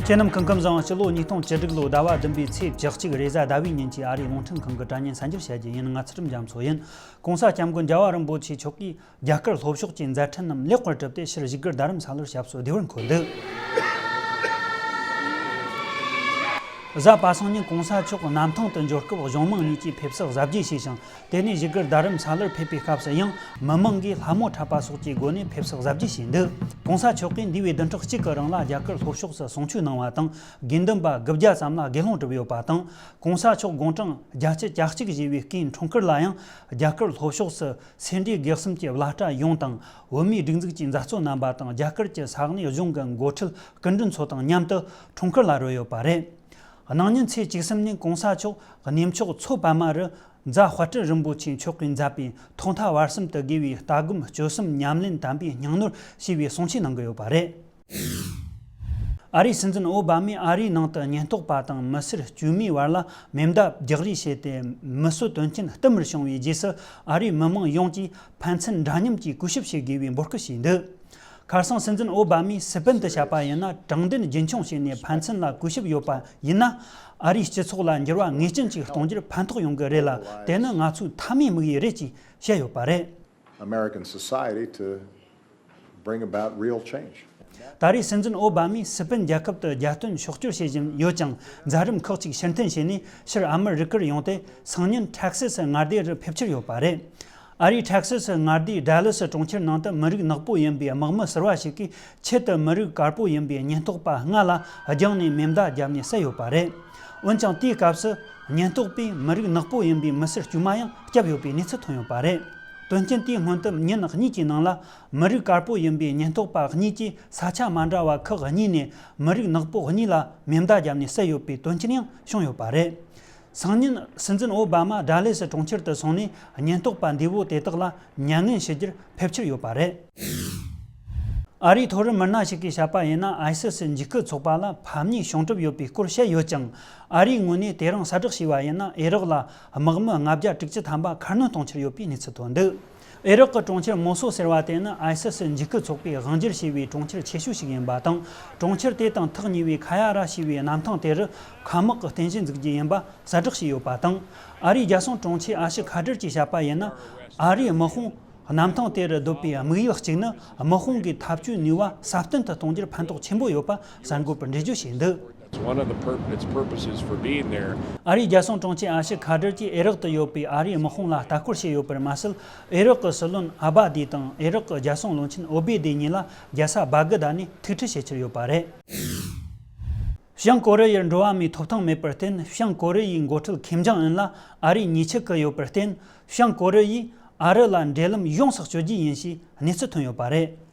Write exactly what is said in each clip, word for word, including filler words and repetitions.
དེ་རྣམས་ཁམས་ཁམས་བཟང་། སྤྱི་ལོ་ཉིས་སྟོང་བཅུ་དྲུག་ལོ་ཟླ་བ་བདུན་པའི་ཚེས་བཅུ་གཅིག་རེས་གཟའ་ཟླ་བའི་ཉིན་གྱི་ཨ་རིའི་རླུང་འཕྲིན་ཁང་གི་དྲ་བརྙན་གསར་འགྱུར་བཤད་རྒྱུ་ཡིན། ང་ཚུལ་ཁྲིམས་རྒྱ་མཚོ་ཡིན། ྋགོང་ས་ྋསྐྱབས་མགོན་རྒྱལ་བ་རིན་པོ་ཆེ་མཆོག་གིས་རྒྱ་གར་ལྷོ་ཕྱོགས་ཀྱི་མཛད་འཕྲིན་རྣམས་ལེགས་པར་གྲུབ་སྟེ། ཕྱིར་བཞུགས་སྒར་རྡ་རམ་ས་ལར་ཞབས་སོར་བདེ་བར་འཁོད་འདུག་གཟའ་པ་སངས་ཉིན་ྋགོང་ས་མཆོག་གནམ་ཐང་དུ་འབྱོར་སྐབས། གཞུང་མང་གཉིས་ཀྱིས་ཕེབས་བསུ་གཟབ་རྒྱས་བྱས་ཤིང་། དེ་ནས་བཞུགས་སྒར་རྡ་རམ་ས་ལར་ཕེབས་པའི་སྐབས་སུ་ཡང་། མི་མང་གིས་ལྷ་མོ་འཁྲབ་པ་སོགས་ཀྱི་སྒོ་ནས་ཕེབས་བསུ་གཟབ་རྒྱས་བྱས་འདུག ྋགོང་ས་མཆོག་གིས་འདས་པའི་བདུན་ཕྲག་གཅིག་གི་རིང་ལ་རྒྱ་གར་ལྷོ་ཕྱོགས་སུ་གསུང་ཆོས་གནང་བ་དང་། དགེ་འདུན་པ་དགུ་བརྒྱ་ཙམ་ལ་དགེ་སློང་བསྒྲུབས་ཡོད་པ་དང་། ྋགོང་ས་མཆོག་དགུང་གྲངས་བརྒྱད་ཅུ་གྱ་གཅིག་བཞེས་པའི་སྐུའི་འཁྲུངས་སྐར་ལ་ཡང་། རྒྱ་གར་ལྷོ་ཕྱོགས་སུ་སེ་འབྲས་དགེ་གསུམ་གྱི་བླ་གྲྭ་ཡོངས་དང་། བོད་མིའི་སྒྲིག་འཛུགས་ཀྱི་མཛད་གཙོ་རྣམ་པ་དང་། རྒྱ་གར་གྱི་ས་གནས་གཞུང་གི་འགོ་ཁྲིད་སྐུ་མགྲོན་ཚོ་དང་མཉམ་དུ་འཁྲུངས་སྐར་ལ་རོལ་ཡོད་པ་རེད། གནངས་ཉིན་ཚེས་བཅུ་གསུམ་ཉིན་ྋགོང་ས་མཆོག་གནས་མཆོག་མཚོ་པདྨ་རུ་རྫ་དཔལ་སྤྲུལ་རིན་པོ་ཆེ་མཆོག་གིས་མཛད་པའི་ཐོག་མཐའ་བར་གསུམ་དུ་དགེ་བའི་ལྟ་སྒོམ་སྤྱོད་གསུམ་ཉམས་ལེན་དམ་པའི་སྙིང་ནོར་ཞེས་པའི་གསུང་ཆོས་གནང་གི་ཡོད་པ་རེད། ཨ་རིའི་སྲིད་འཛིན་ཨོ་བྷ་མས་ཨ་རིའི་ནང་དུ་ཉེན་རྟོག་པ་དང་མི་སེར་དཀྱུས་མའི་བར་ལ་མེ་མདའ་རྒྱག་རེས་བྱས་ཏེ། མི་གསོད་དོན་རྐྱེན་བསྟུད་མར་བྱུང་བའི་རྗེས་སུ། ཨ་རིའི་མི་མང་ཡོངས་ཀྱིས་ཕན་ཚུན་འདྲ་མཉམ་གྱིས་གུས་ཞབས་བྱེད་དགོས་པའི་འབོད་སྐུལ་བྱས་འདུག་ཁ་སང་སྲིད་འཛིན་ཨོ་བྷ་མས་སི་པན་དུ་བཤད་པ་ཡིན་ན། དྲང་བདེན་རྒྱུན་འཁྱོངས་བྱས་ནས་ཕན་ཚུན་ལ་གུས་ཞབས་ཡོད་པ་ཡིན་ན། ཨ་རིའི་སྤྱི་ཚོགས་ལ་འགྱུར་བ་ངེས་ཅན་ཞིག་གཏོང་རྒྱུར་ཕན་ཐོགས་ཡོང་གི་རེད་ལ། དེ་ནི་ང་ཚོའི་མཐའ་མའི་དམིགས་ཡུལ་རེད་ཅེས་བཤད་ཡོད་པ་རེད། American society to bring about real change. ད་རེས་སྲིད་འཛིན་ཨོ་བྷ་མས་སི་པན་རྒྱལ་ཁབ་ཏུ་རྒྱ་སྟོན་ཕྱོགས་བསྐྱོད་བྱེད་བཞིན་ཡོད་ཅིང་། མཛད་རིམ་ཁག་ཅིག་ཕྱིར་འཐེན་བྱས་ནས་ཕྱིར་ཨ་མི་རི་ཀར་ཡོང་སྟེ། སང་ཉིན་ཊེག་སི་སི་མངའ་སྡེ་རུ་ཕེབས་འཆར་ཡོད་པ་རེད། ཨ་རིའི་ཊེག་སི་སི་མངའ་སྡེའི་ཌ་ལ་སི་གྲོང་ཁྱེར་ནང་དུ་མི་རིགས་ནག་པོ་ཡིན་པའི་དམག་མི་ཟུར་པ་ཞིག་གིས་ཆེད་དུ་མི་རིགས་དཀར་པོ་ཡིན་པའི་ཉེན་རྟོག་པ་ལྔ་ལ་རྒྱང་ནས་མེ་མདའ་བརྒྱབ་ནས་བསད་ཡོད་པ་རེད། འོན་ཀྱང་དེའི་སྐབས་སུ་ཉེན་རྟོག་པས་མི་རིགས་ནག་པོ་ཡིན་པའི་མི་སེར་དཀྱུས་མ་ཡང་བསྐྱབས་ཡོད་པའི་གནས་ཚུལ་ཐོན་ཡོད་པ་རེད། དོན་རྐྱེན་དེའི་སྔོན་དུ་ཉིན་གཉིས་ཀྱི་ནང་ལ་མི་རིགས་དཀར་པོ་ཡིན་པའི་ཉེན་རྟོག་པ་གཉིས་ཀྱིས་ས་ཆ་མ་འདྲ་བ་ཁག་གཉིས་ནས་མི་རིགས་ནག་པོ་གཉིས་ལ་མེ་མདའ་བརྒྱབ་ནས་བསད་ཡོད་པའི་དོན་རྐྱེན་ཡང་བྱུང་ཡོད་པ་རེད། སང་ཉིན་སྲིད་འཛིན་ཨོ་བྷ་མ་ཌ་ལེ་སི་གྲོང་ཁྱེར་དུ་སོང་ནས་ཉེན་རྟོག་པ་འདས་པོ་དེ་དག་ལ་མྱ་ངན་ཞུ་རྒྱུར་ཕེབས་འཆར་ཡོད་པ་རེད། ཨ་རིའི་མཐོ་རིམ་མི་སྣ་ཞིག་གིས་བཤད་པ་ཡིན་ན། ཨའི་སི་སི་འཇིགས་སྐུལ་ཚོགས་པ་ལ་ཕམ་ཉེས་བྱུང་གྲབས་ཡོད་པའི་སྐོར་བཤད་ཡོད་ཅིང་། ཨ་རིའི་ངོས་ནས་དེ་རིང་གསལ་བསྒྲགས་བྱས་པ་ཡིན་ན། ཨེ་རག་ལ་དམག་མི་ལྔ་བརྒྱ་དྲུག་ཅུ་ཐམ་པ་ཁ་སྣོན་གཏོང་འཆར་ཡོད་པའི་གནས་ཚུལ་ཐོན་འདུག་ཨེ་རག་གི་གྲོང་ཁྱེར་མོ་སོལ་ཟེར་བ་དེ་ནི་ཨའི་སི་སི་འཇིགས་སྐུལ་ཚོགས་པས་དབང་སྒྱུར་བྱས་པའི་གྲོང་ཁྱེར་ཆེ་ཤོས་ཤིག་ཡིན་པ་དང་། གྲོང་ཁྱེར་དེ་དང་ཐག་ཉེ་བའི་ཁ་ཡ་ར་ཞེས་པའི་གནམ་ཐང་དེ་རུ་མཁའ་དམག་གི་རྟེན་གཞི་འཛུགས་རྒྱུ་ཡིན་པ་གསལ་བསྒྲགས་བྱས་ཡོད་པ་དང་། ཨ་རིའི་རྒྱལ་སྲུང་དྲུང་ཆེ་ཨ་ཤི་ཁ་ཏར་གྱིས་བཤད་པ་ཡིན་ན། ཨ་རིའི་དམག་དཔུང་གནམ་ཐང་དེ་རུ་སྡོད་པའི་དམིགས་ཡུལ་གཅིག་ནི། དམག་དཔུང་གི་འཐབ་ཇུས་ནུས་པ་སྲ་བརྟན་དུ་གཏོང་རྒྱུར་ཕན་ཐོགས་ཆེན་པོ་ཡོད་པ་གསར་འགོད་པར་འགྲེལ་བརྗོད་བྱས་འདུག It's one of the pur- its purposes for being there. ཨ་རིའི་རྒྱལ་སྲུང་དྲུང་ཆེ་ཨ་ཤི་ཁ་ཏར་གྱིས་ཨེ་རག་ཏུ་ཡོད་པའི་ཨ་རིའི་དམག་དཔུང་ལ་ལྟ་སྐོར་བྱས་ཡོད་པར་མ་ཟད། ཨེ་རག་གི་སྲིད་བློན་ཨ་བྷ་དི་དང་ཨེ་རག་གི་རྒྱལ་སྲུང་བློན་ཆེན་ཨོ་བེ་དི་གཉིས་ལ་རྒྱལ་ས་སྦག་གི་དྷ་ནས་ཐུག་འཕྲད་བྱེད་འཆར་ཡོད་པ་རེད། བྱང་ཀོ་རི་ཡར་འགྲོ་བ་མིའི་ཐོབ་ཐང་མེད་པར་བརྟེན། བྱང་ཀོ་རི་ཡའི་འགོ་ཁྲིད་ཁིམ་ཇང་ཨུན་ལ་ཨ་རིས་ཉེས་ཆད་བཀལ་ཡོད་པར་བརྟེན། བྱང་ཀོ་རི་ཡས་ཨ་རི་ལ་འབྲེལ་ལམ་ཡོངས་སུ་གཅོད་རྒྱུ་ཡིན་ཞེས་གནས་ཚུལ་ཐོན་ཡོད་པ་རེད།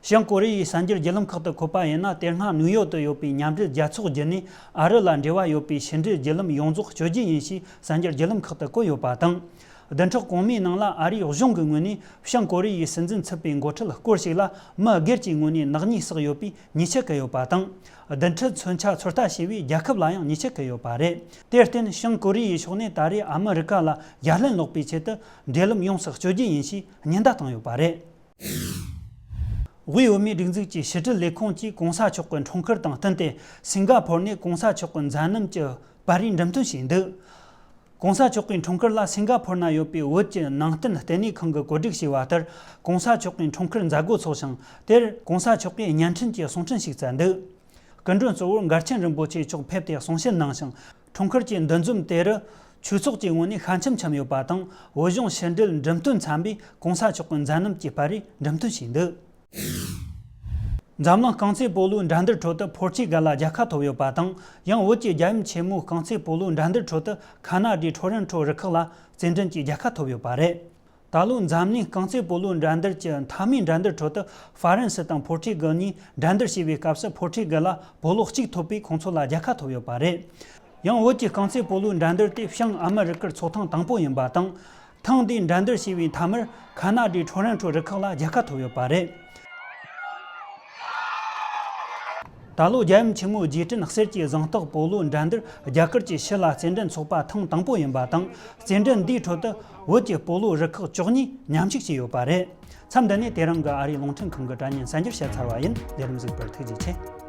བྱང་ཀོ་རི་ཡའི་གསར་འགྱུར་བརྒྱུད་ལམ་ཁག་ཏུ་འཁོད་པ་ཡིན་ན། དེ་སྔ་ནིའུ་ཡོག་ཏུ་ཡོད་པའི་མཉམ་འབྲེལ་རྒྱལ་ཚོགས་བརྒྱུད་ནས་ཨ་རི་ལ་འབྲེལ་བ་ཡོད་པའི་ཕྱི་འབྲེལ་བརྒྱུད་ལམ་ཡོངས་རྫོགས་གཅོད་རྒྱུ་ཡིན་ཞེས་གསར་འགྱུར་བརྒྱུད་ལམ་ཁག་ཏུ་བཀོད་ཡོད་པ་དང་། བདུན་ཕྲག་གོང་མའི་ནང་ལ་ཨ་རིའི་གཞུང་གི་ངོས་ནས་བྱང་ཀོ་རི་ཡའི་སྲིད་འཛིན་ཚུད་པའི་འགོ་ཁྲིད་སྐོར་ཞིག་ལ་མི་སྒེར་གྱི་ངོས་ནས་ནག་ཉེས་བསགས་ཡོད་པའི་ཉེས་ཆད་བཀལ་ཡོད་པ་དང་། བདུན་ཕྲག་མཚོན་ཆ་ཚོད་ལྟ་བྱས་པའི་རྒྱལ་ཁབ་ལ་ཡང་ཉེས་ཆད་བཀལ་ཡོད་པ་རེད། དེར་བརྟེན་བྱང་ཀོ་རི་ཡའི་ཕྱོགས་ནས་ད་རེས་ཨ་མི་རི་ཀ་ལ་ཡ་ལན་སློག་པའི་ཆེད་དུ་འབྲེལ་ལམ་ཡོངས་སུ་གཅོད་རྒྱུ་ཡིན་ཞེས་ཉེན་བརྡ་བཏང་ཡོད་པ་རེད། དབུས་བོད་མིའི་སྒྲིག་འཛུགས་ཀྱི་ཕྱི་དྲིལ་ལས་ཁུངས་ཀྱིས་གོང་ས་མཆོག་གི་འཁྲུངས་སྐར་དང་བསྟུན་ཏེ། སིང་ག་ཕོར་ནས་གོང་ས་མཆོག་གི་མཛད་རྣམ་གྱི་པར་རིས་འགྲེམས་སྟོན་བྱས་འདུག་གོང་ས་མཆོག་གི་འཁྲུངས་སྐར་ལ་སིང་ག་ཕོར་ན་ཡོད་པའི་བོད་ཀྱི་ནང་བསྟན་ལྟེ་གནས་ཁང་གིས་གོ་སྒྲིག་བྱས་པ་ལྟར། གོང་ས་མཆོག་གི་འཁྲུངས་སྐར་མཛད་སྒོ་འཚོགས་ཤིང་། དེར་གོང་ས་མཆོག་གིས་བརྙན་འཕྲིན་གྱི་གསུང་འཕྲིན་ཞིག་བསྩལ་འདུག་སྐུ་མགྲོན་གཙོ་བོར་མགར་ཆེན་རིན་པོ་ཆེ་མཆོག་ཕེབས་ཏེ་གསུང་བཤད་གནང་ཞིང་། འཁྲུངས་སྐར་གྱི་འདུ་འཛོམས་དེ་རུ་ཆོས་ཚོགས་ཀྱི་ངོས་ནས་ཤ་འཆམ་འཆམ་ཡོད་པ་དང་། བོད་གཞུང་ཕྱི་འབྲེལ་འགྲེམས་སྟོན་ཚན་པས་གོང་ས་མཆོག་གི་མཛད་རྣམ་གྱི་པར་རིས་འགྲེམས་སྟོན་བྱས་འདུག་འཛམ་གླིང་རྐང་རྩེད་སྤོ་ལོའི་འགྲན་བསྡུར་ཁྲོད་དུ་ཕོར་ཆི་གལ་ལ་རྒྱལ་ཁ་ཐོབ་ཡོད་པ་དང་། ཡང་བོད་ཀྱི་རྒྱལ་ཡུམ་ཆེན་མོའི་རྐང་རྩེད་སྤོ་ལོའི་འགྲན་བསྡུར་ཁྲོད་དུ་ཁ་ན་ཌའི་ཊོ་རོན་ཊོ་རུ་ཁག་ལ་རྩེད་འགྲན་གྱི་རྒྱལ་ཁ་ཐོབ་ཡོད་པ་རེད། ད་ལོ་འཛམ་གླིང་རྐང་རྩེད་སྤོ་ལོའི་འགྲན་བསྡུར་གྱི་མཐའ་མའི་འགྲན་བསྡུར་ཁྲོད་དུ་ཧྥ་རན་སི་དང་ཕོར་ཁྲི་གལ་གཉིས་འགྲན་བསྡུར་བྱས་པའི་སྐབས་སུ། ཕོར་ཁྲི་གལ་ལ་སྤོ་ལོ་གཅིག་ཐོབ་པས་ཁོང་ཚོ་ལ་རྒྱལ་ཁ་ཐོབ་ཡོད་པ་རེད། ཡང་བོད་ཀྱི་རྐང་རྩེད་སྤོ་ལོའི་འགྲན་བསྡུར་དེ་བྱང་ཨ་མི་རི་ཀར་ཚོགས་ཐེངས་དང་པོ་ཡིན་པ་དང་། ཐེངས་འདིའི་འགྲན་བསྡུར་བྱས་པའི་མཐའ་མར་ཁ་ན་ཌའི་ཊོ་རོན་ཊོ་རུ་ཁག་ལ་རྒྱལ་ཁ་ཐོབ་ཡོད་པ་རེད། ད་ལོ་རྒྱལ་ཡུམ་ཆེན་མོའི་རྗེས་དྲན་གསེར་གྱི་གཟེངས་རྟགས་སྤོ་ལོའི་འགྲན་བསྡུར་རྒྱ་གར་གྱི་ཕྱི་ལ་རྩེད་འགྲན་ཚོགས་པ་ཐེངས་དང་པོ་ཡིན་པ་དང་། རྩེད་འགྲན་འདིའི་ཁྲོད་དུ་བོད་ཀྱི་སྤོ་ལོ་རུ་ཁག་བཅུ་གཉིས་མཉམ་ཞུགས་བྱས་ཡོད་པ་རེད། མཚམས་འདི་ནས་དེ་རིང་གི་ཨ་རིའི་རླུང་འཕྲིན་ཁང་གི་དྲ་བརྙན་གསར་འགྱུར་བཤད་ཚར་བ་ཡིན། ལས་རིམ་གཟིགས་པར་ཐུགས་རྗེ་ཆེ།